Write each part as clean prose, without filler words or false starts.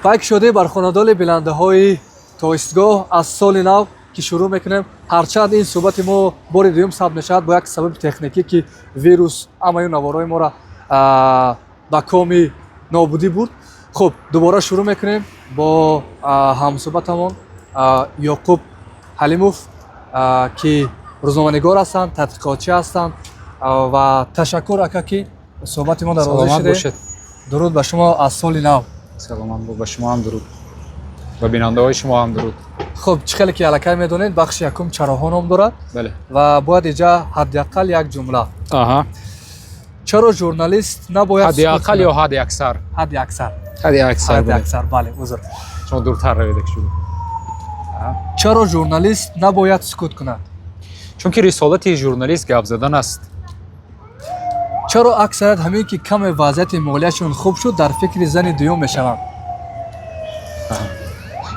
Пайк шуде бар хонадоли бинандаҳои Тоистгоҳ аз соли нав, ки шурӯъ мекунем. Ҳарчанд ин суҳбати мо бори дуюм сабт мешавад бо як сабаби техникӣ, ки вирус ҳамаи наворҳои моро ба коми нобудӣ бурд. Хуб, дубора шурӯъ мекунем бо ҳамсуҳбатамон Ёқуб Ҳалимов, ки рӯзноманигор ҳастанд, тадқиқотчӣ ҳастанд. Ва ташаккур, ака, ки суҳбати мо дар розӣ шудед. Дуруд ба шумо аз соли нав. Саломат, ба шумо ҳам дуруд, ба бинандаҳои шумо ҳам дуруд. Хуб, чӣ хеле ки аллакай медонед, бахши якум чароҳо ном дорад. Бале. Ва бояд иҷа ҳадди ақал як ҷумла. Чаро журналист набояд ҳадди ақал ё ҳадди аксар? Ҳадди аксар. Ҳадди аксар. Ҳадди аксар, бале, узр. Шумо дуртар равед шуд. Чаро журналист набояд сукут кунад? Чунки рисолати журналист гап задан аст. Чаро аксарият ҳамин ки каме вазъияти молияшон хуб шуд, дар фикри зани дуюм мешаванд?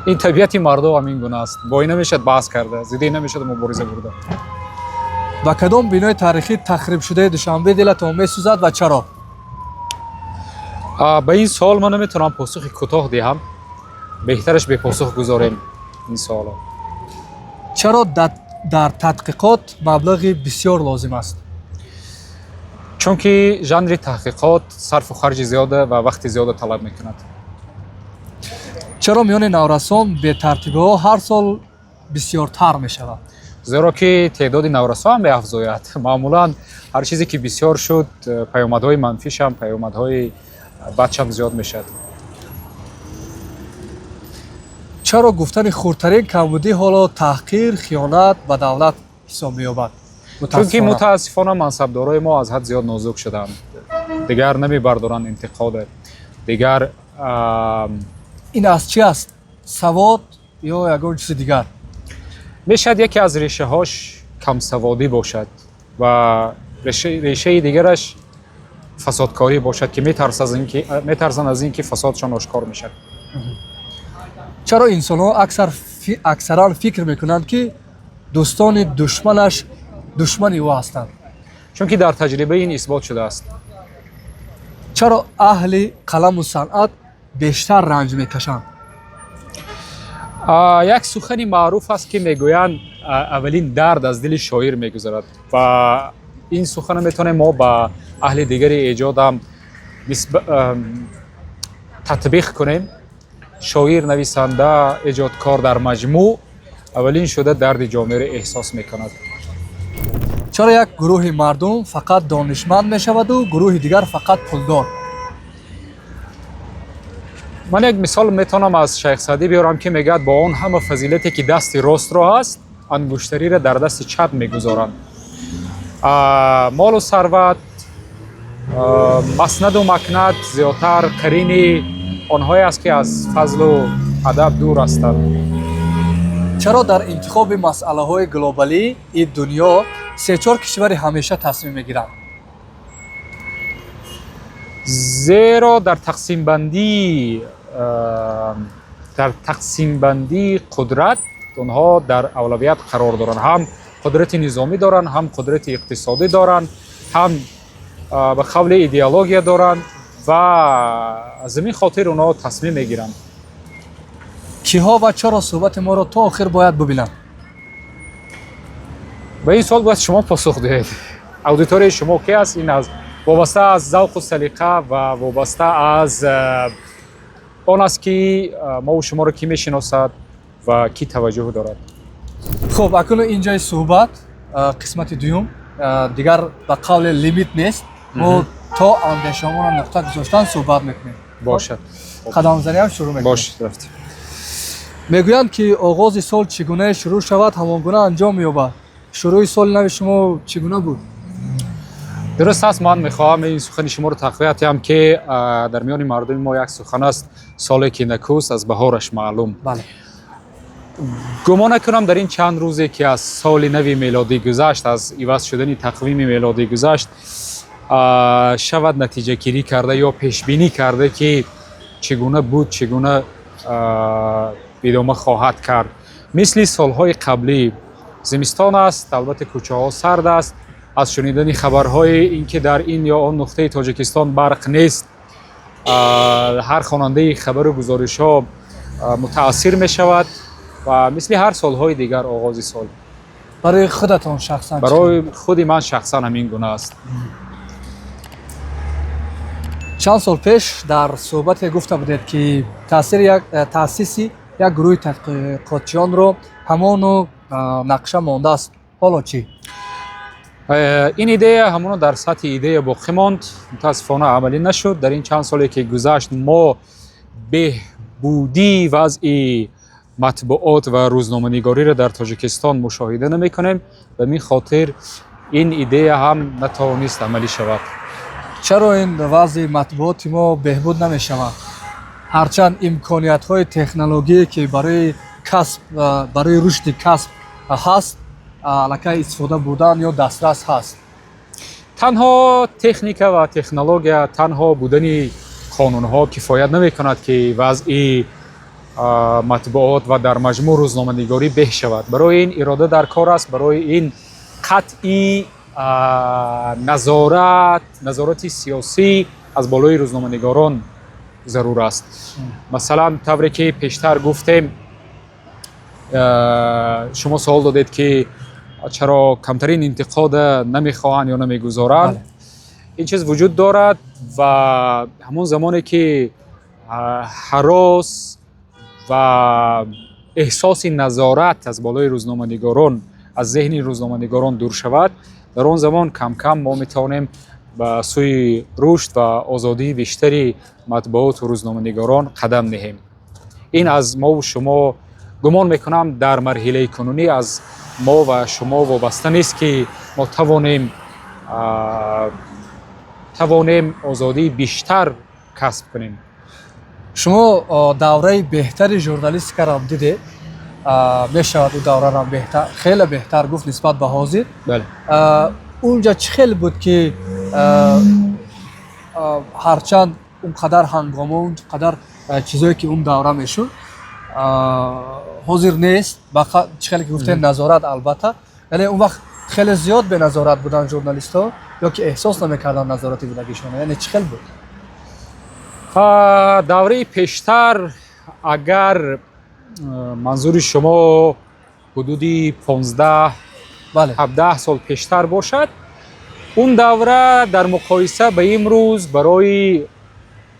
Ин табиати мардо ҳамин гуна аст, бо ин намешавад баҳс карда, зидди ин намешавад мубориза бурда. Ба кадом бинои таърихӣ тахрибшудаи Душанбе дилатон месӯзад ва чаро? Ба ин суол ман наметавонам посухи кӯтоҳ диҳам, беҳтараш бепосух гузорем ин суоло. Чаро дар тадқиқот маблағи бисёр лозим аст? Чунки жанри таҳқиқот сарфу харҷи зиёда ва вақти зиёда талаб мекунад. Чаро миёни наврасон бетартибиҳо ҳар сол бисёртар мешавад? Зеро ки теъдоди наврасон ҳам меафзояд. Маъмулан ҳар чизе ки бисёр шуд, паёмадҳои манфишам, паёмадҳои бадшам зиёд мешавад. Чаро гуфтани хурдтарин камбудӣ ҳоло таҳқир, хиёнат ба давлат ҳисоб меёбад? Чунки мутаассифона мансабдорои мо аз ҳад зиёд нозук шуданд, дигар намебардоранд интиқода дигар. Ин аз чӣ аст, савод ё ягон чизи дигар? Мешавад яке аз решаҳош камсаводӣ бошад ва решаи дигараш фасодкорӣ бошад, ки метарсанд аз ин ки фасодшон ошкор мешавад. Чаро инсонҳо аксаран фикр мекунанд, ки дӯстони душманаш душмани ӯ ҳастанд? Чунки дар таҷриба ин исбот шудааст. Чаро аҳли қаламу санъат бештар ранҷ мекашанд? Як сухани маъруф аст, ки мегӯянд, аввалин дард аз дили шоир мегузарад, ва ин сухана метавонем мо ба аҳли дигари эҷодам татбиқ кунем. Шоир, нависанда, эҷодкор дар маҷмӯъ аввалин шуда дарди ҷомеаро эҳсос мекунад. Чаро як гурӯҳи мардум фақат донишманд мешаваду гурӯҳи дигар фақат пулдор? Ман як мисол метавонам аз Шайх Саъдӣ биёрам, ки мегӯяд, бо он ҳама фазилате, ки дасти ростро ҳаст, ангуштариро дар дасти чап мегузоранд. Молу сарват, маснаду макнат зиёдтар қарини онҳое аст, ки аз фазлу адаб дур ҳастанд. Чаро дар интихоби масъалаҳои глобалии дунё се-чор кишвари ҳамеша тасмим мегиранд? Зеро дар тақсимбандии қудрат онҳо дар авлавият қарор доранд. Ҳам қудрати низомӣ доранд, ҳам қудрати иқтисодӣ доранд, ҳам ба қавли идеология доранд ва аз ҳамин хотир онҳо тасмим мегиранд. Киҳо ва чаро суҳбати моро то охир бояд бубинанд? Ба ин суол бояд шумо посух диҳед. Аудиторияи шумо ки аст, ин аз вобаста аз завқу салиқа ва вобаста аз он аст, ки мову шуморо кӣ мешиносад ва кӣ таваҷҷӯҳ дорад. Хуб, акнун ин ҷои суҳбат, қисмати дуюм, дигар ба қавле лимит нест, мо то андешаҳомонро нуқта гузоштан суҳбат мекунем. Бошад. Қадамзаниам шурӯъ мекунем. Бошад, рафтем. Мегӯянд, ки оғози сол чӣ гуна шурӯъ шавад, ҳамон гуна анҷом меёбад. Шурӯъи соли нави шумо чӣ гуна буд? Дуруст аст, ман мехоҳам ин сухани шуморо тақвият диҳам, ки дар миёни мардуми мо як сухан аст: соле ки накӯст, аз баҳораш маълум. Бале. Гумон накунам дар ин чанд рӯзе, ки аз соли нави мелодӣ гузашт, аз иваз шудани тақвими мелодӣ гузашт, шавад натиҷагирӣ карда ё пешбинӣ карда, ки чӣ гуна буд, чӣ гуна идома хоҳад кард. Мисли солҳои қаблӣ зимистон аст, албатта кӯчаҳо сард аст. Аз шунидани хабарҳои ин ки дар ин ё он нуқтаи Тоҷикистон барқ нест. Ҳар хонандаи хабару гузоришҳо мутаассир мешавад ва мисли ҳар солҳои дигар оғози сол. Барои худатон шахсан? Барои худи ман шахсан ҳамин гуна аст. Чанд сол пеш дар суҳбате гуфта будед, ки таъсиси як гурӯҳи таҳқиқотчиёнро ҳамону нақша мондааст. Ҳоло чӣ? Ин идея ҳамоно дар сатҳи идея боқӣ монд, мутаассифона амалӣ нашуд. Дар ин чанд соле ки гузашт, мо беҳбудии вазъи матбуот ва рӯзноманигориро дар Тоҷикистон мушоҳида намекунем. Ба ҳамин хотир ин идея ҳам натавонист амалӣ шавад. Чаро ин вазъи матбуоти мо беҳбуд намешавад, ҳарчанд имкониятҳои технологие, ки барои касб, барои рушди касб ҳаст, аллакай истифода бурдан ё дастрас ҳаст? Танҳо техника ва технология, танҳо будани қонунҳо кифоят намекунад, ки вазъи матбуот ва дар маҷмӯъ рӯзноманигорӣ беҳ шавад. Барои ин ирода дар кор аст, барои ин қатъи назорати сиёсӣ аз болои рӯзноманигорон зарур аст. Масалан, тавре ки пештар гуфтем, шумо савол додед, ки чаро камтарин интиқода намехоҳанд ё намегузоранд. Ин чиз вуҷуд дорад ва ҳамон замоне ки ҳарос ва эҳсоси назорат аз болои рӯзноманигорон, аз зеҳни рӯзноманигорон дур шавад, дар он замон кам-кам мо метавонем ба сӯи рушд ва озодии бештари матбуоту рӯзноманигорон қадам диҳем. Ин аз мову шумо, гумон мекунам, дар марҳилаи кунунӣ аз мо ва шумо вобаста нест, ки мо тавонем озодии бештар касб кунем. Шумо давраи беҳтари журналистикаро дидед, мешавад ӯ давраро хеле беҳтар гуфт нисбат ба ҳозир. Бале. Унҷа чӣ хел буд, ки ҳарчанд он қадар ҳангома, он қадар чизое, ки он давра мешуд, ҳозир нест? Чӣ хеле ки гуфтем, назорат албатта, яъне он вақт хеле зиёд беназорат буданд журналистҳо ё ки эҳсос намекарданд назорати будагишона, яъне чӣ хел буд? Давраи пештар, агар манзури шумо ҳудуди 15 Бале. 17 сол пештар бошад, он давра дар муқоиса ба имрӯз барои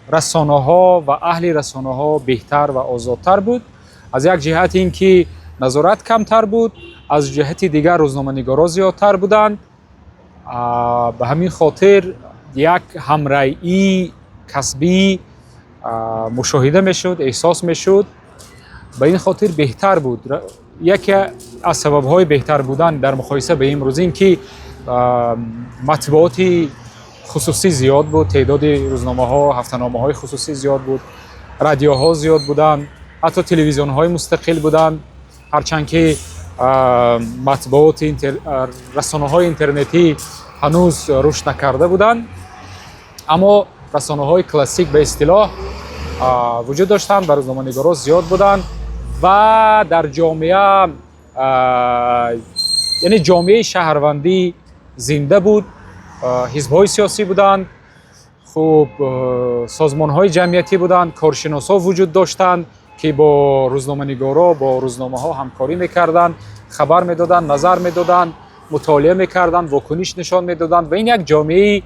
расонаҳо ва аҳли расонаҳо беҳтар ва озодтар буд. Аз як ҷиҳат ин ки назорат камтар буд, аз ҷиҳати дигар рӯзноманигорҳо зиёдтар буданд. Ба ҳамин хотир як ҳамраии касбӣ мушоҳида мешуд, эҳсос мешуд. Ба ин хотир беҳтар буд. Яке аз сабабҳои беҳтар будан дар муқоиса ба имрӯз ин ки матбуоти хусусӣ зиёд буд, теъдоди рӯзномаҳо, ҳафтаномаҳои хусусӣ зиёд буд, радиоҳо зиёд буданд, ҳатто телевизионҳои мустақил буданд. Ҳарчанд ки матбуоти, расонаҳои интернетӣ ҳанӯз рушд накарда буданд, аммо расонаҳои классик ба истилоҳ вуҷуд доштанд ва рӯзноманигорҳо зиёд буданд ва дар ҷомеа, яъне ҷомеаи шаҳрвандӣ зинда буд, ҳизбҳои сиёсӣ буданд, хуб, созмонҳои ҷамъиятӣ буданд, коршиносҳо вуҷуд доштанд, ки бо рӯзноманигорҳо, бо рӯзномаҳо ҳамкорӣ мекарданд, хабар медоданд, назар медоданд, мутолиа мекарданд, вокуниш нишон медоданд ва ин як ҷомеаи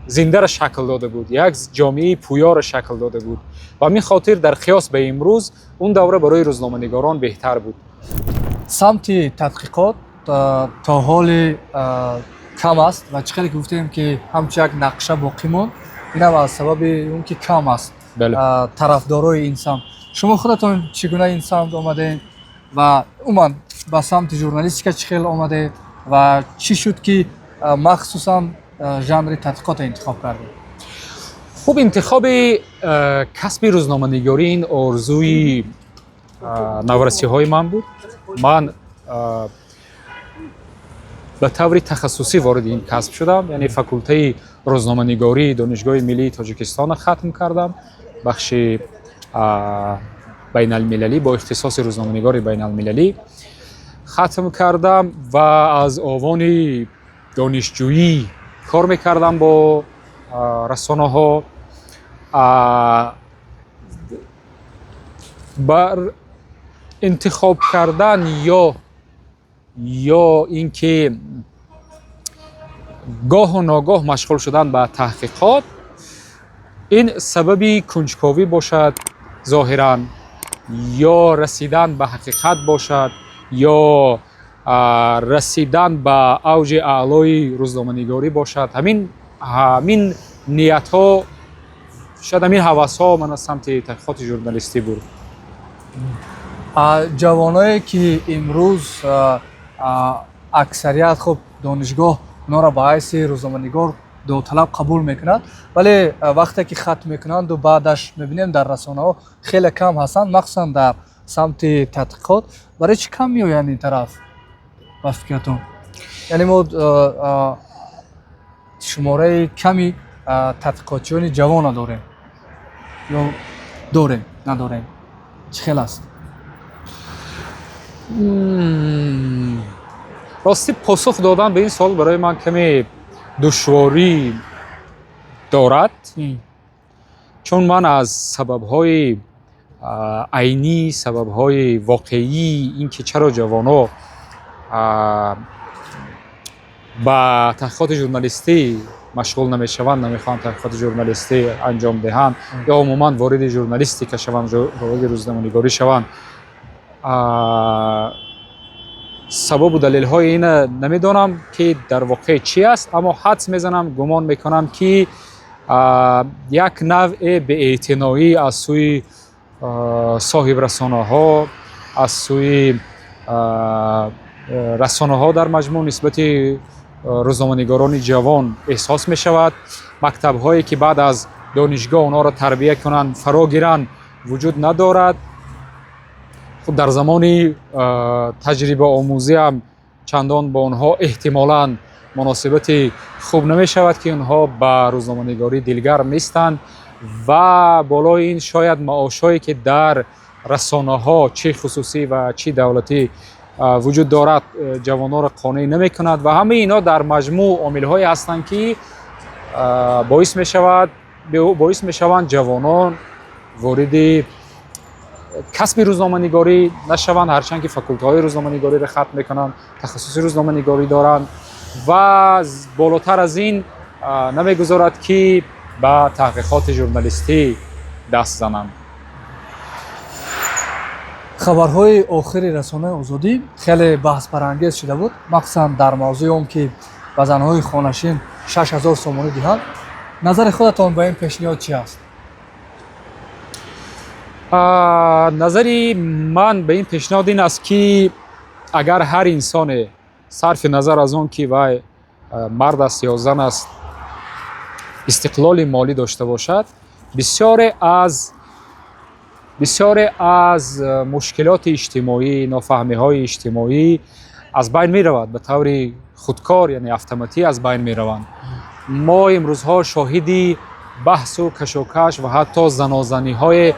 зиндаро шакл дода буд, як ҷомеаи пӯёро шакл дода буд. Ба ҳамин хотир дар қиёс ба имрӯз он давра барои рӯзноманигорон беҳтар буд. Самти тадқиқот то ҳоли кам аст ва чӣ хеле ки гуфтем, ки ҳамчун як нақша боқӣ монд, инам аз сабаби он ки кам аст тарафдорои ин самт. Шумо худатон чӣ гуна ин самт омадед ва умуман ба самти журналистика чӣ хел омадед ва чӣ шуд, ки махсусан жанри тадқиқотро интихоб кардед? Хуб, интихоби касби рӯзноманигорӣ ин орзуи наврасиҳои ман буд. Ман ба таври тахассусӣ вориди ин касб шудам, яъне факултаи рӯзноманигории Донишгоҳи миллии Тоҷикистонро хатм кардам, бахши байналмилалӣ, бо ихтисоси рӯзноманигори байналмилалӣ хатм кардам ва аз овони донишҷӯӣ кор мекардам бо расонаҳо. Бар интихоб кардан ё ин ки гоҳу ногоҳ машғул шудан ба таҳқиқот, ин сабаби кунҷковӣ бошад зоҳиран, ё расидан ба ҳақиқат бошад, ё расидан ба авҷи аълои рӯзноманигорӣ бошад. Ҳамин ниятҳо, шояд ҳамин ҳавасҳо мана самти таҳқиқоти журналистӣ бурд. Ҷавоное, ки имрӯз аксарият, хуб, донишгоҳ онҳоро ба ҳайси рӯзноманигор довталаб қабул мекунад, вале вақте ки хатм мекунанду баъдаш мебинем, дар расонаҳо хеле кам ҳастанд, махсусан дар самти тадқиқот. Барои чӣ кам меоянд ин тараф, ба фикратон? Яъне мо шумораи ками тадқиқотчиёни ҷавона дорем ё дорем, надорем, чӣ хел аст? Ростӣ, посух додан ба ин суол барои ман каме душворӣ дорад, чун ман аз сабабҳои айнӣ, сабабҳои воқеии ин ки чаро ҷавонҳо ба таҳқиқоти журналистӣ машғул намешаванд, намехоҳанд таҳқиқоти журналистӣ анҷом диҳанд ё умуман вориди журналистика шаванд, вориди рӯзноманигорӣ шаванд, сабабу далелҳои ина намедонам, ки дар воқеъ чӣ аст, аммо ҳадс мезанам, гумон мекунам, ки як навъе беэътиноӣ аз сӯи соҳибрасонаҳо, аз сӯи расонаҳо дар маҷмӯъ нисбати рӯзноманигорони ҷавон эҳсос мешавад. Мактабҳое, ки баъд аз донишгоҳ онҳоро тарбия кунанд, фаро гиранд, вуҷуд надорад. Хуб, дар замони таҷрибаомӯзиам чандон бо онҳо эҳтимолан муносибати хуб намешавад, ки онҳо ба рӯзноманигорӣ дилгарм нестанд. Ва болои ин, шояд маошҳое, ки дар расонаҳо, чӣ хусусӣ ва чӣ давлатӣ, вуҷуд дорад, ҷавононро қонеъ намекунад. Ва ҳамаи инҳо дар маҷмӯъ омилҳое ҳастанд, ки боис мешаванд ҷавонон вориди касби рӯзноманигорӣ нашаванд, ҳарчанд ки факултаҳои рӯзноманигориро хатм мекунанд, тахассуси рӯзноманигорӣ доранд. Ва болотар аз ин, намегузорад, ки ба таҳқиқоти журналистӣ даст зананд. Хабарҳои охири Расонаи Озодӣ хеле баҳсбарангез шуда буд, махсусан дар мавзӯи он, ки ба занҳои хонашин 6000 сомонӣ диҳанд. Назари худатон ба ин пешниҳод чӣ аст? Назари ман ба ин пешниҳод ин аст, ки агар ҳар инсоне, сарфи назар аз он ки вай мард аст ё зан аст, истиқлоли молӣ дошта бошад, бисёре аз мушкилоти иҷтимоӣ, нофаҳмиҳои иҷтимоӣ аз байн меравад, ба таври худкор, яъне автоматӣ аз байн мераванд. Мо имрӯзҳо шоҳиди баҳсу кашокаш ва ҳатто занозаниҳое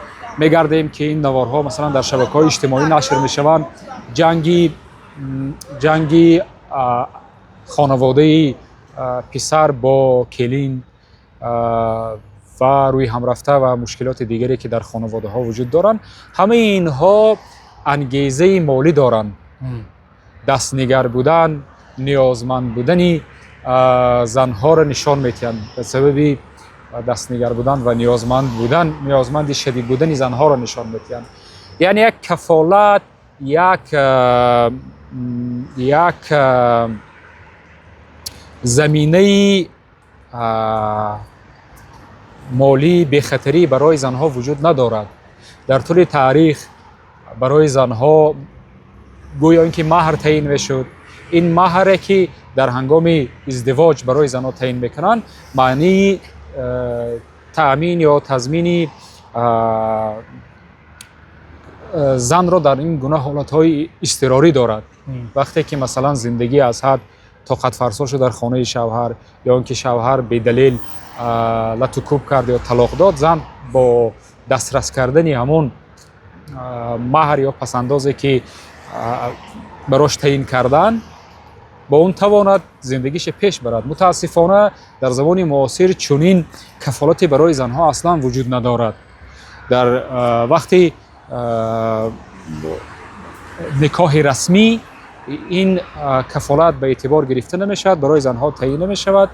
мегардем, ки ин наворҳо, масалан, дар шабакаҳои иҷтимоӣ нашр мешаванд. Ҷанги хонаводаи писар бо келин ва рӯи ҳамрафта ва мушкилоти дигаре, ки дар хонаводаҳо вуҷуд доранд, ҳамаи инҳо ангезаи молӣ доранд. Дастнигар будан, ниёзманд будани занҳоро нишон медиҳанд. Ба сабаби дастнигар будан ва ниёзманд будан, ниёзманди шадид будани занҳоро нишон медиҳанд. Яъне як кафолат, як заминаи молии бехатарӣ барои занҳо вуҷуд надорад. Дар тӯли таърих барои занҳо гӯё ин ки маҳр таъин мешуд. Ин маҳре, ки дар ҳангоми издивоҷ барои занҳо таъин мекунанд, маънии таъмин ё тазмини занро дар ин гуна ҳолатҳои изтирорӣ дорад. Вақте ки, масалан, зиндагӣ аз ҳад тоқатфарсо шуд дар хонаи шавҳар ё он ки шавҳар бедалел лату кӯб кард ё талоқ дод, зан бо дастрас кардани ҳамон маҳр ё пасандозе, ки барош таъин карданд. Бо он тавонад зиндагиша пеш барад. Мутаассифона, дар замони муосир чунин кафолате барои занҳо аслан вуҷуд надорад. Дар вақти никоҳи расмӣ ин кафолат ба эътибор гирифта намешавад, барои занҳо таъйин намешавад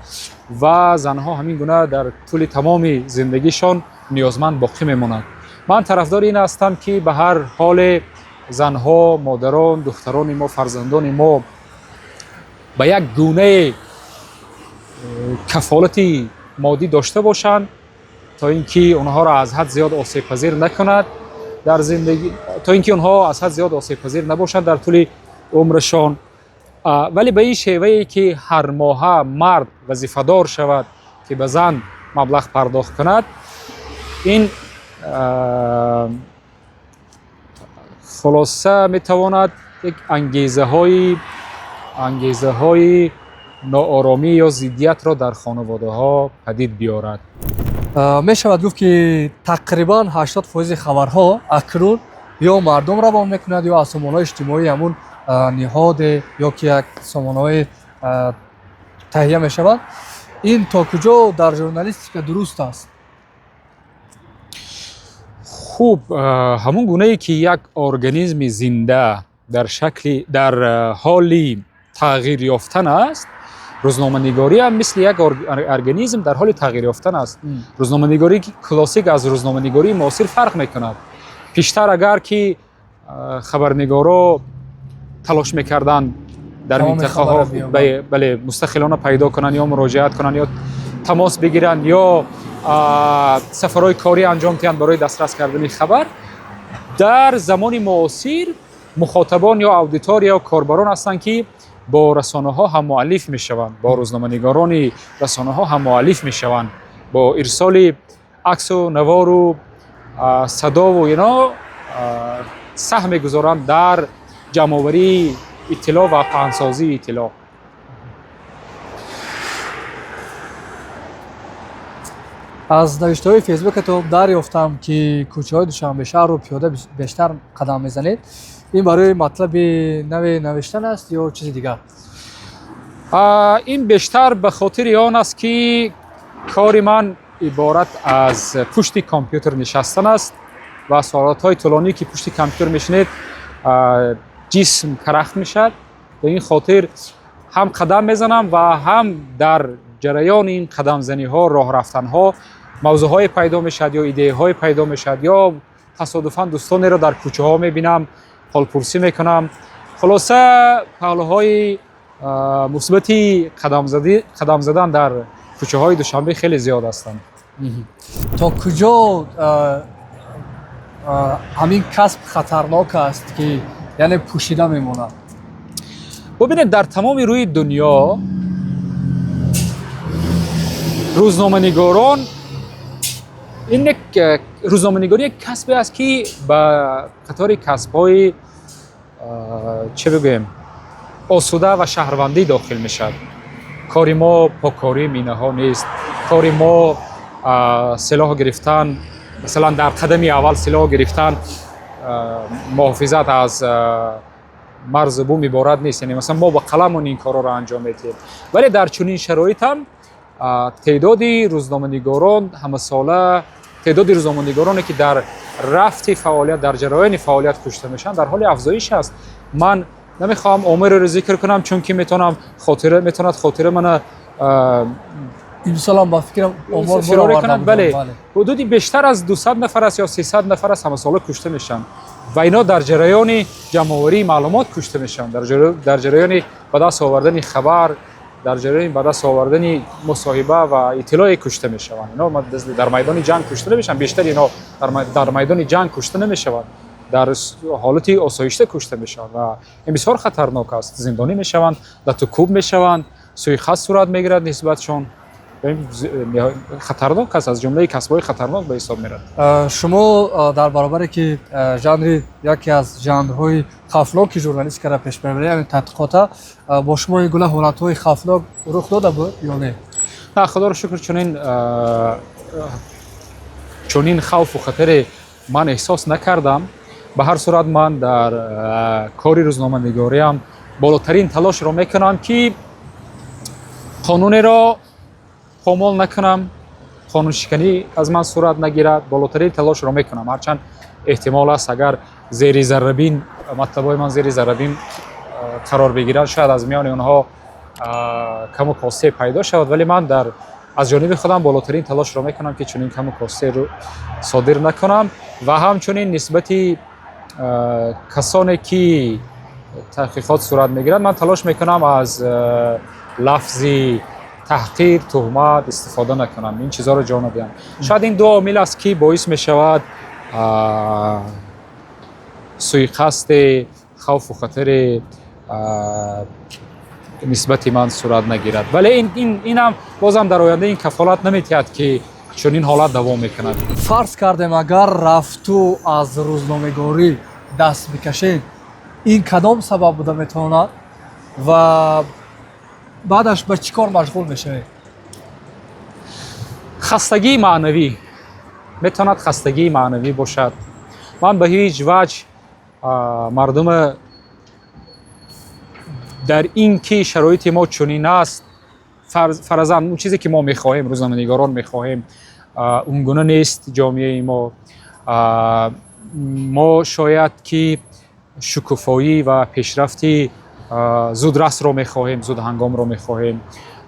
ва занҳо ҳамин гуна дар тӯли тамоми зиндагишон ниёзманд боқӣ мемонанд. Ман тарафдори ин ҳастам, ки ба ҳар ҳоле занҳо, модарон, духтарони мо, фарзандони мо ба як гунае кафолати моддӣ дошта бошанд, то ин ки онҳоро аз ҳад зиёд осебпазир накунад дар зиндагӣ, то ин ки онҳо аз ҳад зиёд осебпазир набошанд дар тӯли умрашон. Вале ба ин шевае ки ҳар моҳа мард вазифадор шавад, ки ба зан маблағ пардохт кунад, ин хулоса метавонад як ангезаҳои нооромӣ ё зиддиятро дар хонаводаҳо падид биёрад. Мешавад гуфт, ки тақрибан 80% хабарҳо акнун ё мардум равон мекунад, ё аз сомонаҳои иҷтимоии ҳамун ниҳоде ё ки як сомонаҳои таҳия мешавад. Ин то куҷо дар журналистика дуруст аст? Хуб, ҳамон гунае ки як организми зинда дар шакли дар ҳоли тағйир ёфтан аст, рӯзноманигорӣ ҳам мисли як организм дар ҳоли тағйир ёфтан аст. Рӯзноманигории классик аз рӯзноманигории муосир фарқ мекунад. Пештар агар ки хабарнигоро талош мекарданд дар минтақаҳо, бале, мустақилона пайдо кунанд ё муроҷиат кунанд ё тамос бигиранд ё сафарҳои корӣ анҷом диҳанд барои дастрас кардани хабар, дар замони муосир мухотабон ё аудитория ё корбарон ҳастанд, ки бо расонаҳо ҳаммуаллиф мешаванд, бо рӯзноманигорони расонаҳо ҳаммуаллиф мешаванд, бо ирсоли аксу навору садову ино саҳм мегузоранд дар ҷамъоварии иттилоъ ва паҳнсозии иттилоъ. Аз навиштаҳои фейсбукатон дарёфтам, ки кӯчаҳои Душанбешаҳрро пиёда бештар қадам мезанед. Ин барои матлаби нави навиштан аст ё чизи дигар? Ин бештар ба хотири он аст, ки кори ман иборат аз пушти компютер нишастан аст ва соатҳои тӯлонӣ ки пушти компютер мешинед, ҷисм карахт мешавад. Ба ин хотир ҳам қадам мезанам ва ҳам дар ҷараёни ин қадамзаниҳо, роҳ рафтанҳо мавзӯъҳое пайдо мешавад ё идеяҳое пайдо мешавад, ё тасодуфан дӯстонеро дар кӯчаҳо мебинам, ҳолпурсӣ мекунам. Хулоса, паҳлӯҳои мусбати қадам задан дар кӯчаҳои Душанбе хеле зиёд ҳастанд. То куҷо ҳамин касб хатарнок аст, ки яъне пӯшида мемонад? Бубинед, дар тамоми рӯи дунё рӯзноманигорон ин як рӯзноманигорӣ як касбе аст, ки ба қатори касбҳои, чӣ бигӯем, осуда ва шаҳрвандӣ дохил мешавад. Кори мо поккории минаҳо нест, кори мо силоҳ гирифтан, масалан, дар қадами аввал силоҳ гирифтан, муҳофизат аз марзу бум иборат нест. Яъне масалан мо ба қаламон ин корҳоро анҷом медиҳем, вале дар чунин шароит ҳам теъдоди рӯзноманигорон ҳамасола, теъдоди рӯзноманигороне, ки дар рафти фаъолият, дар ҷараёни фаъолият кушта мешаванд, дар ҳоли афзоиш аст. Ман намехоҳам омереро зикр кунам, чунки метавонам хотира метавонад хотира мана Имсолам ба фикрам омор фирор кунад. Бале, ҳудуди бештар аз 200 нафар аст ё 300 нафар аст, ҳамасола кушта мешаванд ва ино дар ҷараёни ҷамъоварии маълумот кушта мешаванд, дар ҷараёни ба даст овардани хабар, дар ҷараёни ба даст овардани мусоҳиба ва иттилоъе кушта мешаванд. Ино дар майдони ҷанг кушта намешаванд, бештари ино дар майдони ҷанг кушта намешаванд, дар ҳолати осоишта кушта мешаванд ва ин бисёр хатарнок аст. Зиндонӣ мешаванд, латукӯб мешаванд, суиқасд сурат мегирад нисбатшон. Хатарнок аст, аз ҷумлаи касбҳои хатарнок ба ҳисоб мерад. Шумо дар баробаре ки жанри яке аз жанрҳои хавфноки журналистикаро пеш мебаред, яъне тадқиқота, бо шумо ин гуна ҳолатҳои хавфнок рух дода буд ё не? На, худоро шукр, чунин хавфу хатаре ман эҳсос накардам. Ба ҳар сурат, ман дар кори рӯзноманигориам Болотарин талошро мекунам, ки қонунеро помол накунам, қонуншиканӣ аз ман сурат нагирад. Болотарин талошро мекунам, ҳарчанд эҳтимол аст, агар зери заррабин матлабҳои ман зери заррабин қарор бигирад, шояд аз миёни онҳо каму косте пайдо шавад, вале ман дар аз ҷониби худам болотарин талошро мекунам, ки чунин каму костеро содир накунам ва ҳамчунин нисбати касоне, ки таҳқиқот сурат мегирад, ман талош мекунам аз лафзи таҳқир, туҳмат истифода накунам, ин чизҳоро ҷо надиҳам. Шояд ин ду омил аст, ки боис мешавад суиқасди хавфу хатаре нисбати ман сурат нагирад. Вале инам бозам дар оянда ин кафолат наметиҳад, ки чунин ҳолат давом мекунад. Фарз кардем, агар рафту аз рӯзномагорӣ даст бикашед, ин кадом сабаб буда метавонад ва баъдаш ба чӣ кор машғул мешавед? Хастагии маънавӣ метавонад, хастагии маънавӣ бошад. Ман ба ҳеҷ ваҷҳ мардума дар ин ки шароити мо чунин аст, фарзан, он чизе, ки мо мехоҳем, рӯзноманигорон мехоҳем, он гуна нест ҷомеаи мо. Мо шояд ки шукуфоӣ ва пешрафти зудрасро мехоҳем, зудҳангомро мехоҳем.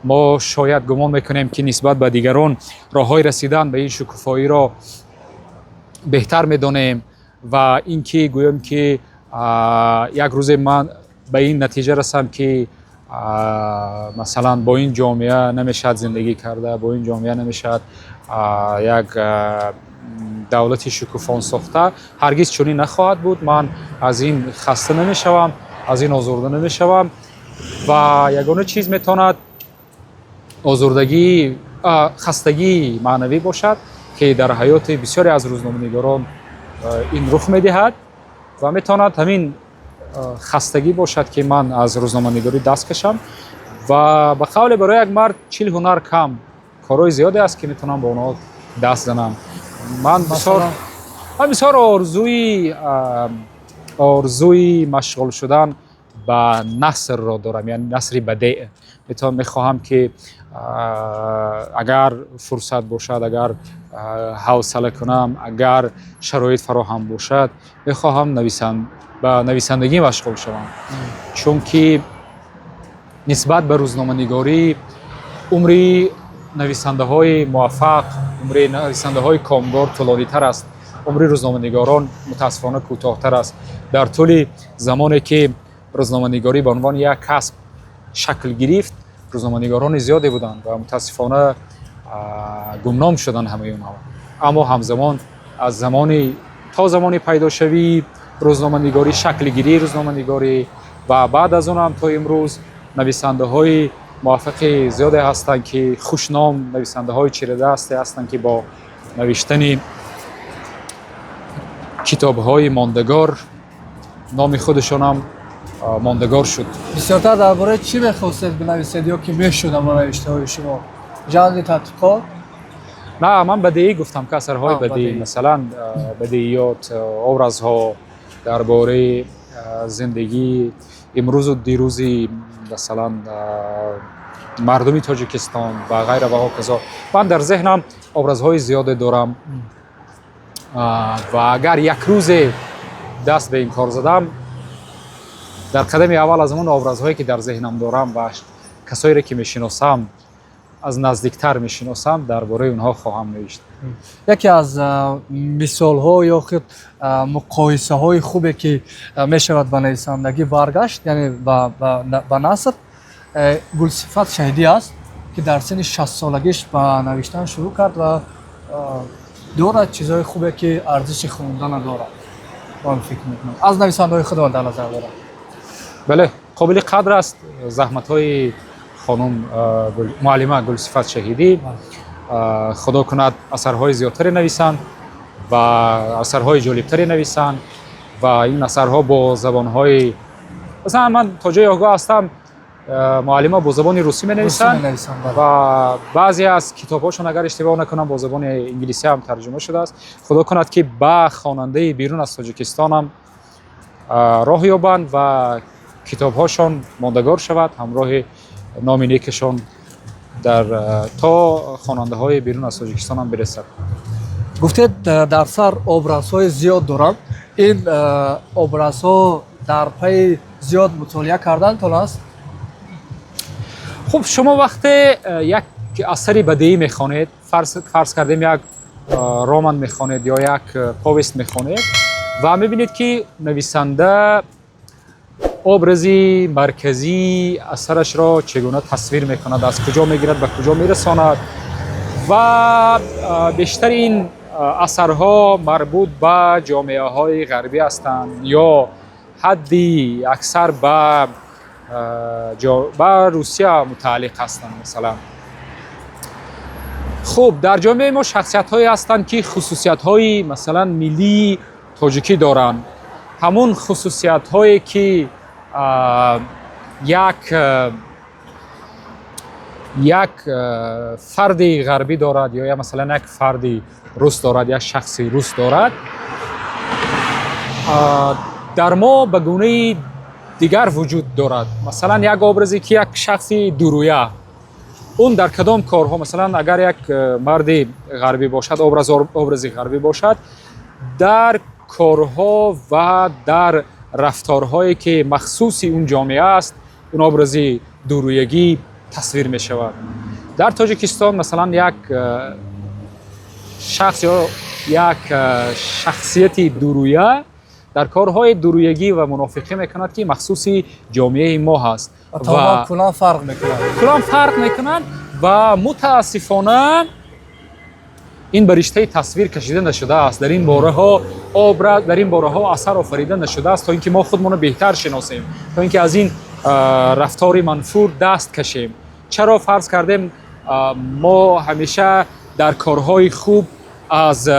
Мо шояд гумон мекунем, ки нисбат ба дигарон роҳҳои расидан ба ин шукуфоиро беҳтар медонем ва ин ки гӯем, ки як рӯзе ман ба ин натиҷа расам, ки масалан, бо ин ҷомеа намешавад зиндагӣ карда, бо ин ҷомеа намешавад як давлати шукуфон сохта, ҳаргиз чунин нахоҳад буд. Ман аз ин хаста намешавам, аз ин озурда намешавам ва ягона чиз метавонад озурдагӣ, хастагии маънавӣ бошад, ки дар ҳаёти бисёре аз рӯзноманигорон ин рух медиҳад ва метавонад ҳамин хастагӣ бошад, ки ман аз рӯзноманигорӣ даст кашам. Ва ба қавле, барои як мард 40 ҳунар кам, корҳои зиёде аст, ки метавонам ба онҳо даст занам. Ман бисёр орзуи машғул шудан ба насрро дорам, яъне насри бадеъ. Метавон мехоҳам, ки агар фурсат бошад, агар ҳавсала кунам, агар шароит фароҳам бошад, мехоҳам ба нависандагӣ машғул шавам, чунки нисбат ба рӯзноманигорӣ умри нависандаҳои муваффақ, умри нависандаҳои комгор тӯлонитар аст, умри рӯзноманигорон мутаассифона кӯтоҳтар аст. Дар тӯли замоне, ки рӯзноманигорӣ ба унвони як касб шакл гирифт, рӯзноманигорони зиёде буданд ва мутаассифона гумном шуданд ҳамаи онҳо. Аммо ҳамзамон аз замони то замони пайдошавии рӯзноманигорӣ, шаклгирии рӯзноманигорӣ ва баъд аз он ҳам то имрӯз нависандаҳои муваффақи зиёде ҳастанд, ки хушном, нависандаҳои чирадасте ҳастанд, ки бо навиштани китобҳои мондагор номи худашонам мондагор шуд. Бисёртар дар бораи чӣ мехостед бинависед ё ки мешуд ама навиштаҳои шумо? Жанри тадқиқот? На, ман бадеӣ гуфтам, ки асарҳои бадеӣ, бадеӣ. Масалан, бадеиёт, образҳо дар бораи зиндагии имрӯзу дирӯзи, масалан, мардуми Тоҷикистон ва ғайра ва ҳоказо. Ман дар зеҳнам образҳои зиёде дорам ва агар як рӯзе даст ба ин кор задам, дар қадами аввал аз он образҳое, ки дар зеҳнам дорам ва касоере, ки мешиносам, аз наздиктар мешиносам, дар бораи онҳо хоҳам навишт. Яке аз мисолҳо ё худ муқоисаҳои хубе, ки мешавад ба нависандагӣ баргашт, яъне ба наср, Гулсифат Шаҳидӣ аст, ки дар синни 60-солагиш ба навиштан шурӯъ кард ва дорад чизҳои хубе, ки арзиши хондана дорад. Ман фикр мекунам, аз нависандаҳои худамон дар назар дорам. Бале, қобили қадр аст заҳматҳои хонум муаллима Гулсифат Шаҳидӣ. Худо кунад, асарҳои зиёдтаре нависанд ва асарҳои ҷолибтаре нависанд ва ин асарҳо бо забонҳои, масалан, ман то ҷои огоҳ ҳастам, муаллима бо забони русӣ менависанд менависанд, бале. Ва баъзе аз китобҳошон, агар иштибоҳ накунам, бо забони инглисӣ ҳам тарҷума шудааст. Худо кунад, ки ба хонандаи берун аз Тоҷикистонам роҳ ёбанд ва Китобҳошон мондагор шавад, ҳамроҳи номи некашон дар то хонандаҳои берун аз Тоҷикистон ҳам бирасад. Гуфтед, дар сар образҳои зиёд дорам. Ин образҳо дар пайи зиёд мутолиа кардантон аст? Хуб, шумо вақте як асари бадеӣ мехонед, фарз кардем, як роман мехонед ё як повесть мехонед ва мебинед, ки нависанда образи марказии асарашро чӣ гуна тасвир мекунад, аз куҷо мегирад, ба куҷо мерасонад ва бештари ин асарҳо марбут ба ҷомеаҳои ғарбӣ ҳастанд ё ҳадди аксар ба Русия мутааллиқ ҳастанд, масалан. Хуб, дар ҷомеаи мо шахсиятҳое ҳастанд, ки хусусиятҳои, масалан, миллии тоҷикӣ доранд. Ҳамун хусусиятҳое, ки як фарди ғарбӣ дорад ё масалан, як фарди рус дорад, як шахси рус дорад, дар мо ба гунаи дигар вуҷуд дорад. Масалан, як образе, ки як шахси дурӯя, он дар кадом корҳо, масалан, агар як марди ғарбӣ бошад, образи ғарбӣ бошад, дар корҳо ва дар рафторҳое, ки махсуси он ҷомеа аст, он образи дурӯягӣ тасвир мешавад. Дар Тоҷикистон, масалан, як шахс ё як шахсияти дурӯя дар корҳои дурӯягӣ ва мунофиқӣ мекунад, ки махсуси ҷомеаи мо ҳаст. Ва куллан фарқ мекунад. Куллан фарқ мекунад ва мутаассифона ин ба риштаи тасвир кашида нашудааст, дар ин бораҳо образ, дар ин бораҳо асар офарида нашудааст, то ин ки мо худмонро беҳтар шиносем, то ин ки аз ин рафтори манфур даст кашем. Чаро, фарз кардем, мо ҳамеша дар корҳои хуб аз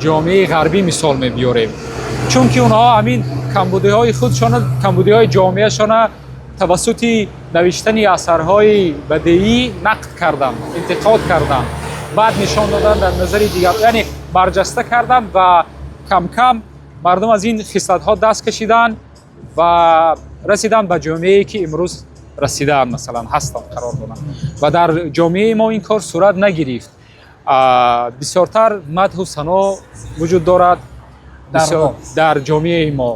ҷомеаи ғарбӣ мисол мебиёрем? Чунки онҳо ҳамин камбудиҳои худшона, камбудиҳои ҷомеашона тавассути навиштани асарҳои бадеӣ нақд карданд, интиқод карданд, баъд нишон доданд дар назари дигар, яъне барҷаста карданд ва кам-кам мардум аз ин хислатҳо даст кашиданд ва расиданд ба ҷомеае, ки имрӯз расидаанд, масалан, ҳастанд, қарор доранд. Ва дар ҷомеаи мо ин кор сурат нагирифт. Бисёртар мадҳу сано вуҷуд дорад дар ҷомеаи мо.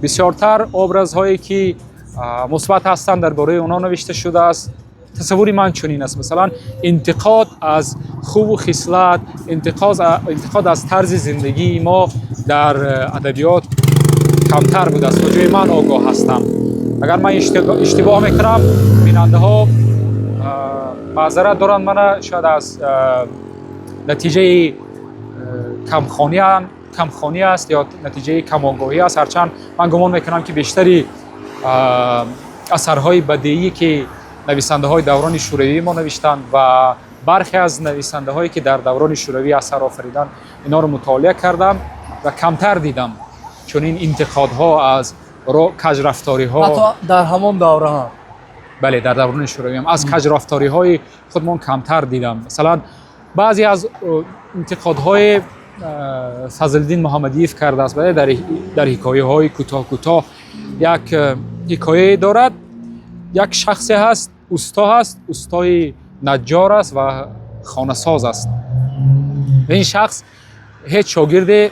Бисёртар образҳое, ки мусбат ҳастанд, дар бораи онҳо навишта шудааст. Тасаввури ман чунин аст. Масалан, интиқод аз хуву хислат, интиқод аз тарзи зиндагии мо дар адабиёт камтар будааст, то ҷои ман огоҳ ҳастам. Агар ман иштибоҳ мекунам, бинандаҳо маъзарат доранд мана. Шояд аз натиҷаи камхонӣ аст ё натиҷаи камогоҳӣ аст. Ҳарчанд ман гумон мекунам, ки бештари асарҳои бадеӣ, ки нависандаҳои даврони шӯравии мо навиштанд ва бархе аз нависандаҳое, ки дар даврони шӯравӣ асар офариданд, инҳоро мутолиа кардам ва камтар дидам чунин интиқодҳо аз каҷрафториҳо. Ҳатто дар ҳамон давра ҳам? Бале, дар даврони шӯравиам аз каҷрафториҳои худмон камтар дидам. Масалан, баъзе аз интиқодҳои Фазлиддин Муҳаммадиев кардааст, бале, дар ҳикояҳои кӯтоҳ кӯтоҳ. Як ҳикояе дорад: як шахсе ҳаст, усто ҳаст, устои наҷҷор аст ва хонасоз аст. Ин шахс ҳеҷ шогирде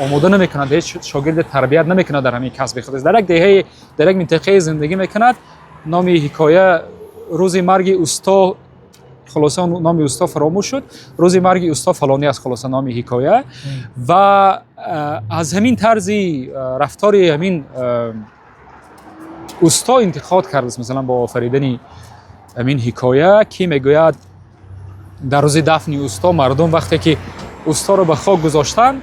омода намекунад, ҳеҷ шогирде тарбият намекунад дар ҳамин касби худ. Дар як деҳаи, дар як минтақае зиндагӣ мекунад. Номи ҳикоя «Рӯзи марги усто», хулоса, номи усто фаромӯш шуд, «Рӯзи марги усто фалонӣ» аст, хулоса, номи ҳикоя. Ва аз ҳамин тарзи рафтори ҳамин усто интиқод кардааст, масалан, бо офаридани ҳамин ҳикоя, ки мегӯяд, дар рӯзи дафни усто мардум вақте ки усторо ба хок гузоштанд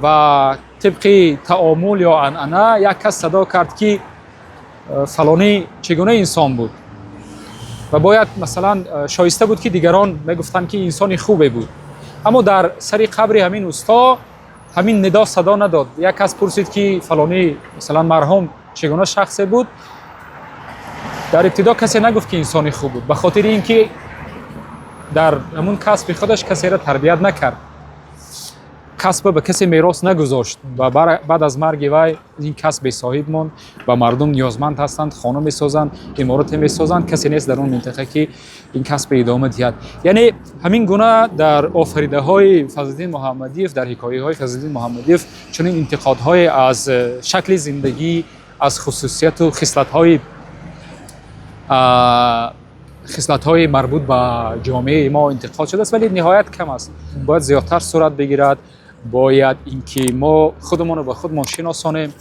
ва тибқи таомул ё анъана як кас садо кард, ки фалонӣ чӣ гуна инсон буд? Ва бояд, масалан, шоиста буд, ки дигарон мегуфтанд, ки инсони хубе буд. Аммо дар сари қабри ҳамин усто ҳамин нидо садо надод. Як кас пурсид, ки фалонӣ, масалан, марҳум чӣ гуна шахсе буд? Дар ибтидо касе нагуфт, ки инсони хуб буд, ба хотири ин ки дар ҳамун касби худаш касеро тарбият накард. Касба ба касе мерос нагузошт ва баъд аз марги вай ин касб бесоҳиб монд ва мардум ниёзманд ҳастанд, хона месозанд, иморате месозанд, касе нест дар он минтақа, ки ин касб идома диҳад. Яъне ҳамин гуна дар офаридаҳои Фазлиддин Муҳаммадиев, дар ҳикояҳои Фазлиддин Муҳаммадиев чунин интиқодҳое аз шакли зиндагӣ, аз хусусияту хислатҳои марбут ба ҷомеаи мо интиқод шудааст, вале ниҳоят кам аст. Бояд зиёдтар сурат бигирад. Бояд ин ки мо худамонро ба худмон шиносонем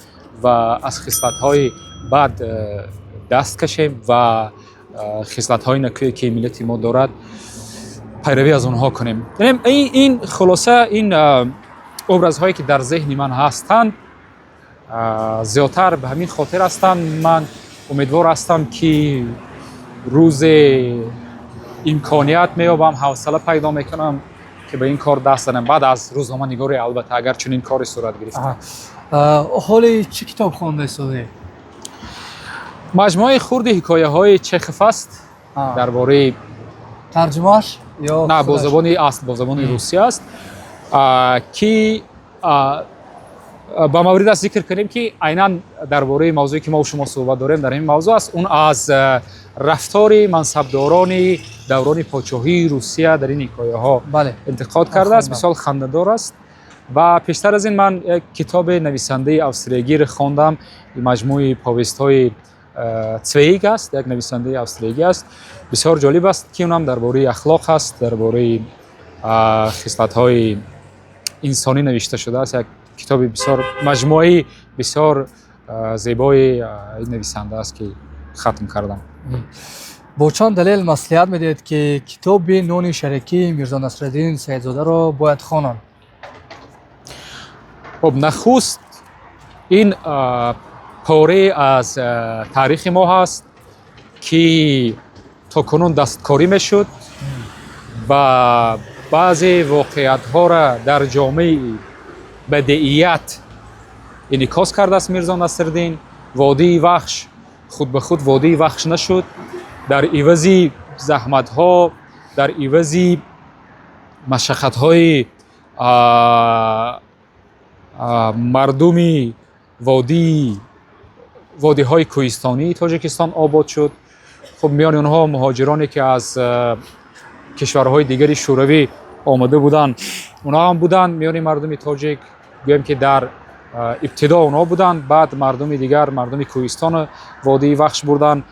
ва аз хислатҳои бад даст кашем ва хислатҳои некӯе, ки миллати мо дорад, пайравӣ аз онҳо кунем. Ин хулоса, ин образҳое, ки дар зеҳни ман ҳастанд, зиёдтар ба ҳамин хотир ҳастанд. Ман умедвор ҳастам, ки рӯзе имконият меёбам, ҳавсала пайдо мекунам, ки ба ин кор даст занам, баъд аз рӯзноманигорӣ, албатта, агар чунин коре сурат гирифт. Ҳоле чӣ китоб хонда истодаед? Маҷмӯаи хурди ҳикояҳои Чехов аст дар бораи Тарҷумааш ё На, бо забони асл, бо забони русӣ аст, ки ба маврид аст зикр кунем, ки айнан дар бораи мавзӯе, ки мо шумо суҳбат дорем, дар ин мавзӯъ аст. Он аз рафтори мансабдорони даврони подшоҳии Русия дар ин ҳикояҳо интиқод кардааст. Бисёр хандадор аст. Ва пештар аз ин ман як китоби нависандаи австриягиро хондам, маҷмӯи повестҳои Цвейг аст, як нависандаи австриягӣ аст, бисёр ҷолиб аст, ки унам дар бораи ахлоқ аст, дар бораи хислатҳои инсонӣ навишта шудааст. Як китоби бисёр, маҷмӯаи бисёр зебои ин нависанда аст, ки хатм кардам. Бо чанд далел маслиҳат медиҳед, ки китоби «Нони шарикӣ» Мирзо Насриддин Саидзодаро бояд хонанд? Хуб, нахуст ин порае аз таърихи мо ҳаст, ки то кунун дасткорӣ мешуд ва баъзе воқеиятҳоро дар ҷомеи бадеият инъикос кардааст Мирзо Насриддин. Водии Вахш худ ба худ водии Вахш нашуд. Дар ивази заҳматҳо, дар ивази машаққатҳои мардуми водиҳои кӯҳистонии Тоҷикистон обод шуд. Хуб, миёни онҳо муҳоҷироне, ки аз кишварҳои дигари Шӯравӣ омада буданд, онҳо ҳам буданд. Миёни мардуми тоҷик, гӯем, ки дар ибтидо онҳо буданд, баъд мардуми дигар, мардуми кӯҳистону водии Вахш бурданд,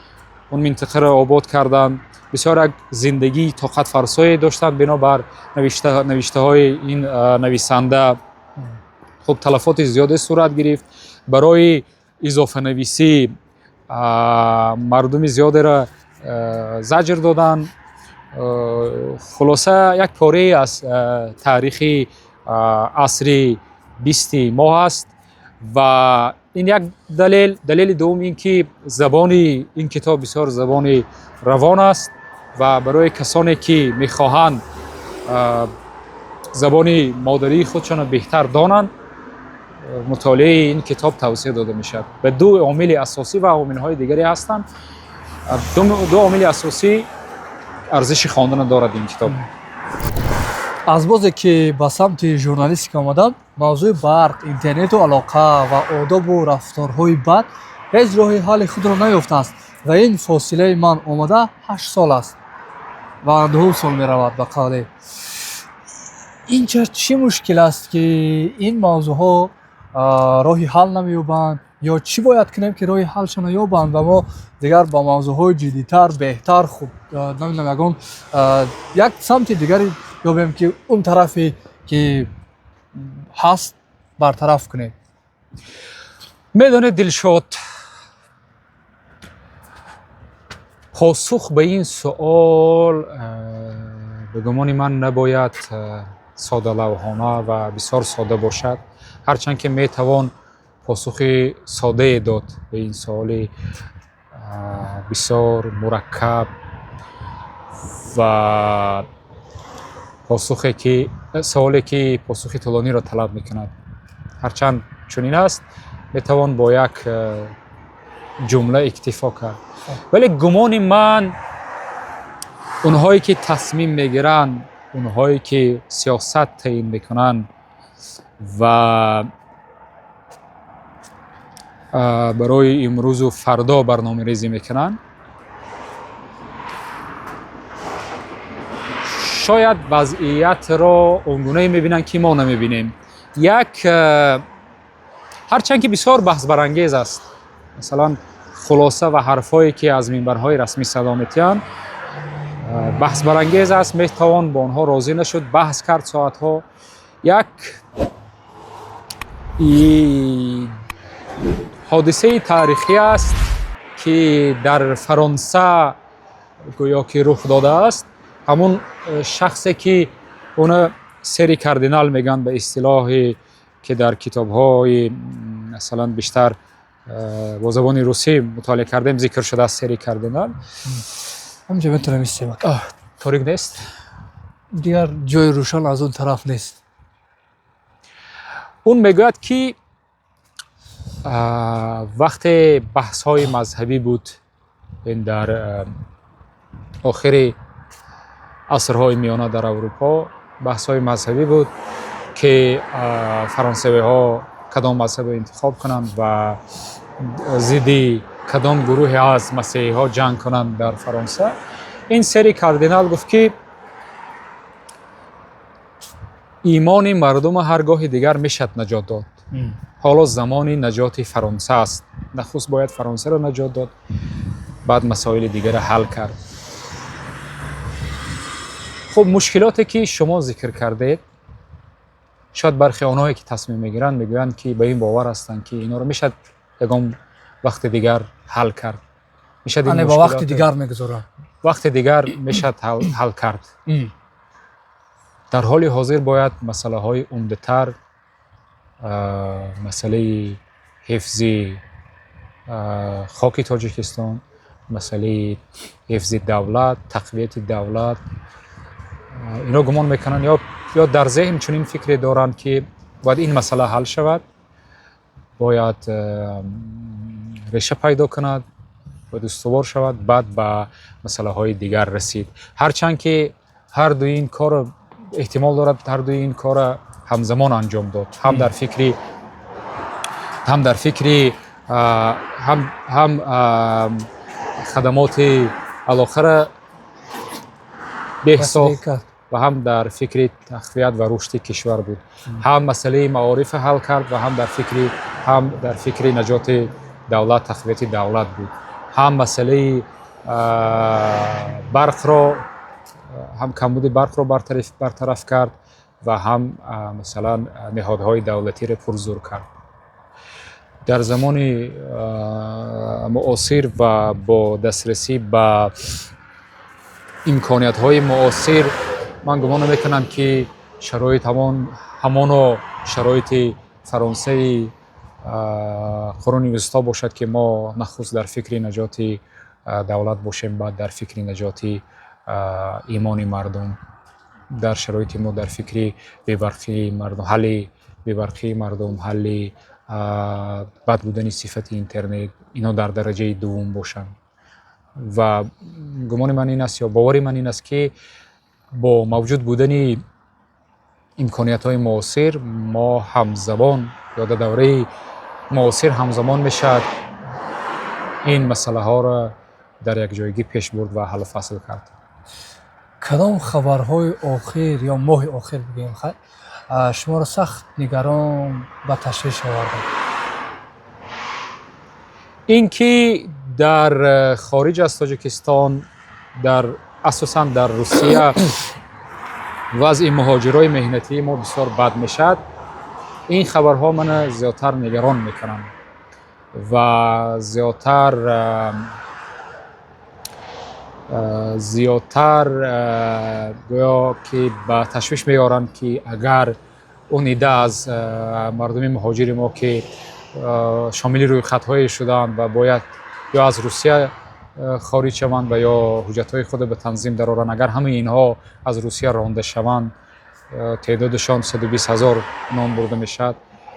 он минтақаро обод карданд. Бисёр як зиндагии тоқатфарсое доштанд, бинобар навиштаҳои ин нависанда. Хуб, талафоти зиёде сурат гирифт. Барои изофанависӣ мардуми зиёдеро заҷр доданд. Хулоса, як порае аз таърихи асри 20-и мо ҳаст ва ин як далел. Далели дуввум ин ки забони ин китоб бисёр забони равон аст ва барои касоне, ки мехоҳанд забони модарии худшонро беҳтар донанд, мутолиаи ин китоб тавсия дода мешавад. Ба ду омили асосӣ ва омилҳои дигаре ҳастанд, ду омили асосӣ арзиши хондан дорад ин китоб. Аз бозе ки ба самти журналистика омадам, мавзӯи барқ, интернету алоқа ва одобу рафторҳои бад ҳеҷ роҳи ҳалли худро наёфтааст ва ин фосилаи ман омада 8 сол аст ва 9 сол меравад. Ба қавле, инҷа чӣ мушкил аст, ки ин мавзӯъҳо роҳи ҳал намеёбанд, ё чӣ бояд кунем, ки роҳи ҳалшона ёбанд ва мо дигар ба мавзӯъҳои ҷиддитар, беҳтар, хуб, намедонам, ягон як самти дигаре ёбем, ки он тарафе ки ҳаст, бартараф кунем? Медонед, Дилшод, посух ба ин суол, ба гумони ман, набояд содалавҳона ва бисёр сода бошад, ҳарчанд ки метавон посухи содае дод ба ин суоли бисёр мураккаб ва посухе ки саволе ки посухи тӯлониро талаб мекунад. Ҳарчанд чунин аст, метавон бо як ҷумла иктифо кард, вале гумони ман, онҳое ки тасмим мегиранд, онҳое ки сиёсат таъин мекунанд. Ва барои имрӯзу фардо барномарезӣ мекунанд, шояд вазъиятро он гунае мебинанд, ки мо намебинем. Як ҳарчанд ки бисёр баҳсбарангез аст, масалан, хулоса ва ҳарфҳое, ки аз минбарҳои расмӣ садо метиҳанд, баҳсбарангез аст, метавон бо онҳо розӣ нашуд, баҳс кард соатҳо. Як ҳодисаи таърихӣ аст, ки дар Фаронса гӯё ки рух додааст. Ҳамун шахсе, ки уна сери кардинал мегӯянд, ба истилоҳе, ки дар китобҳои, масалан, бештар бо забони русӣ мутолиа кардем, зикр шудааст сери кардинал. Ҳамҷа метавонем истем. Торик нест? Дигар ҷои рӯшан аз он тараф нест. Он мегӯяд, ки вақте баҳсҳои мазҳабӣ буд, ин дар охири асрҳои миёна дар Аврупо баҳсҳои мазҳабӣ буд, ки фаронсавиҳо кадом мазҳабро интихоб кунанд ва зидди кадом гурӯҳе аз масеҳиҳо ҷанг кунанд дар Фаронса. Ин сери кардинал гуфт, ки имони мардума ҳар гоҳи дигар мешад наҷот дод. Ҳоло замони наҷоти Фаронса аст. Нахуст бояд Фаронсаро наҷот дод, баъд масоили дигарро ҳал кард. Хуб, мушкилоте, ки шумо зикр кардед, шояд бархе онҳое, ки тасмим мегиранд, мегӯянд, ки ба ин бовар ҳастанд, ки инҳоро мешавад ягон вақти дигар ҳал кард. Мешавад ин Ане ба вақти мушкилот- дигар мегузоранд. Вақти дигар мешавад ҳал кард. Дар ҳоли ҳозир бояд масъалаҳои умдатар, масъалаи ҳифзи хоки Тоҷикистон, масъалаи ҳифзи давлат, тақвияти давлат, ино гумон мекунанд ё дар зеҳн чунин фикре доранд, ки бояд ин масъала ҳал шавад, бояд реша пайдо кунад, бояд устувор шавад, баъд ба масъалаҳои дигар расид. Ҳарчанд ки ҳар дуи ин корро эҳтимол дорад, ҳар дуи ин корро ҳамзамон анҷом дод, ҳам дар фикри, ҳам дар фикри, ҳам хадамоти алоқаро беҳ сохт ва ҳам дар фикри тақвият ва рушди кишвар буд, ҳам масъалаи маорифро ҳал кард ва ҳам дар фикри наҷоти давлат, тақвияти давлат буд, ҳам масъалаи барқро, ҳам камбуди барқро бартараф кард ва ҳам, масалан, ниҳодҳои давлатиро пурзур кард. Дар замони муосир ва бо дастрасӣ ба имкониятҳои муосир ман гумон намекунам, ки шароит ҳамоно шароити Фаронсаи қуруни вусто бошад, ки мо нахуст дар фикри наҷоти давлат бошем, баъд дар фикри наҷоти имони мардум. Дар шароити мо дар фикри бебарқии мардум, ҳалли бебарқии мардум, ҳалли бад будани сифати интернет, ино дар дараҷаи дуввум бошанд. Ва гумони ман ин аст ё бовари ман ин аст, ки бо мавҷуд будани имкониятҳои муосир мо ҳамзабон ё дар давраи муосир ҳамзамон мешавад ин масъалаҳоро дар якҷоягӣ пеш бурд ва ҳаллу фасл кард. Кадом хабарҳои охир ё моҳи охир бигӯем, хайр, шуморо сахт нигарон, ба ташвиш оварданд? Ин ки дар хориҷ аз Тоҷикистон, асосан дар Русия, вазъи муҳоҷирои меҳнатии мо бисёр бад мешавад. Ин хабарҳо мана зиёдтар нигарон мекунанд ва зиёдтар гӯё ки ба ташвиш меоранд, ки агар он ида аз мардуми муҳоҷири мо, ки шомили рӯйхатҳое шудаанд ва бояд ё аз Русия хориҷ шаванд ва ё ҳуҷҷатҳои худро ба танзим дароранд, агар ҳамаи инҳо аз Русия ронда шаванд, теъдодашон 120 000 ном бурда мешавад,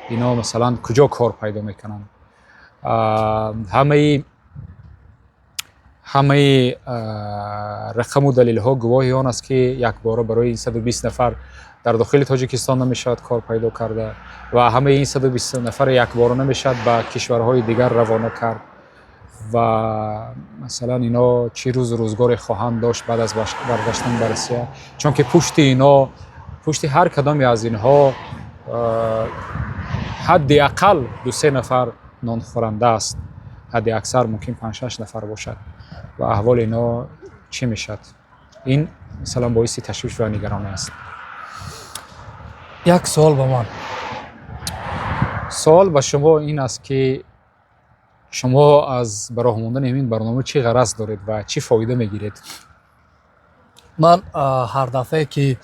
инҳо, масалан, куҷо кор пайдо мекунанд? Ҳамаи рақаму далелҳо гувоҳи он аст, ки якбора барои 120 нафар Дар дохили Тоҷикистон намешавад кор пайдо карда ва ҳамаи ин 120 нафар якбора намешавад ба кишварҳои дигар равона кард. Ва масалан, ино чӣ рӯзу рӯзгоре хоҳанд дошт баъд аз баргаштан ба Россия, чунки пушти ино, пушти ҳар кадоме аз инҳо ҳадди ақал 2-се нафар нонхӯранда аст, ҳадди аксар мумкин 5-6 нафар бошад. Ва аҳволи ино чӣ мешавад? Ин масалан боиси ташвиш ва нигаронӣ аст. Як суол ба ман. Суол ба шумо ин аст, ки шумо аз ба роҳ мондани ҳамин барнома чӣ ғараз доред ва чӣ фоида мегиред? Ман ҳар дафъае, ки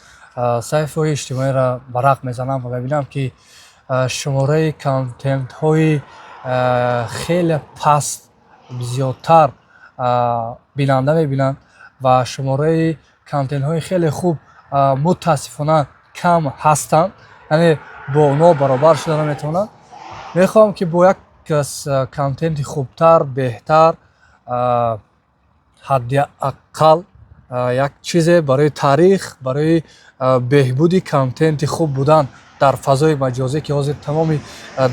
саҳифаҳои иҷтимоиро варақ мезанам ва мебинам, ки шумораи контентҳои хеле паст зиёдтар бинанда мебинанд ва шумораи контентҳои хеле хуб мутаассифона кам ҳастанд, яъне бо онҳо баробар шуда наметавонанд, мехоҳам, ки бо як контенти хубтар, беҳтар, ҳадди ақал як чизе барои таърих, барои беҳбуди контенти хуб будан дар фазои маҷозӣ, ки ҳозир тамоми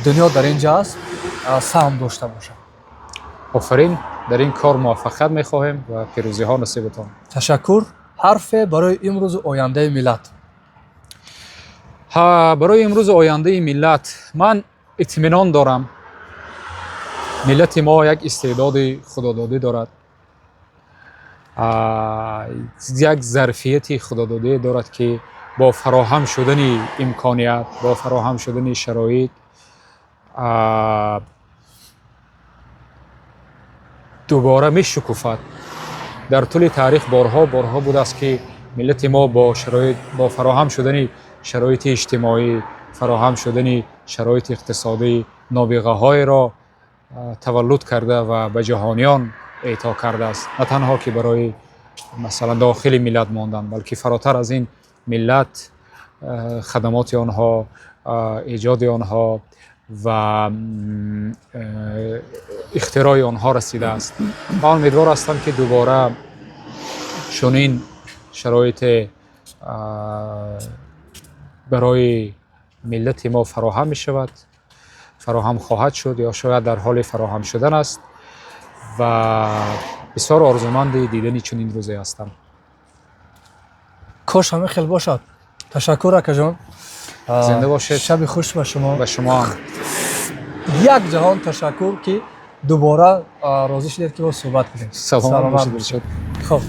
дунё дар ин ҷо аст, саҳм дошта бошам. Офарин, дар ин кор муваффақият мехоҳем ва пирӯзиҳо насибатон. Ташаккур. Ҳарфе барои имрӯзу ояндаи миллат. Ҳа, барои имрӯзу ояндаи миллат ман итминон дорам, миллати мо як истеъдоди худододӣ дорад, як зарфияти худододие дорад, ки бо фароҳам шудани имконият, бо фароҳам шудани шароит дубора мешукуфад. Дар тӯли таърих борҳо борҳо будааст, ки миллати мо бо фароҳам шудани шароити иҷтимоӣ, фароҳам шудани шароити иқтисодӣ нобиғаҳоеро таваллуд карда ва ба ҷаҳониён эъто кардааст. На танҳо ки барои масалан дохили миллат мондан, балки фаротар аз ин миллат хадамоти онҳо, эҷоди онҳо ва ихтирои онҳо расидааст. Ман умедвор ҳастам, ки дубора чунин шароите барои миллати мо фароҳам мешавад, фароҳам хоҳад шуд ё шояд дар ҳоли фароҳам шудан аст ва бисёр орзуманди дидани чунин рӯзе ҳастам. Кош ҳамин хел бошад. Ташаккур, акаҷон. Зинда бошед. Шаби хуш ба шумо. Ба шумо ҳам. Як ҷаҳон ташаккур, ки дубора розӣ шудед, ки мо суҳбат кунем. Саломат бошед. Хоб.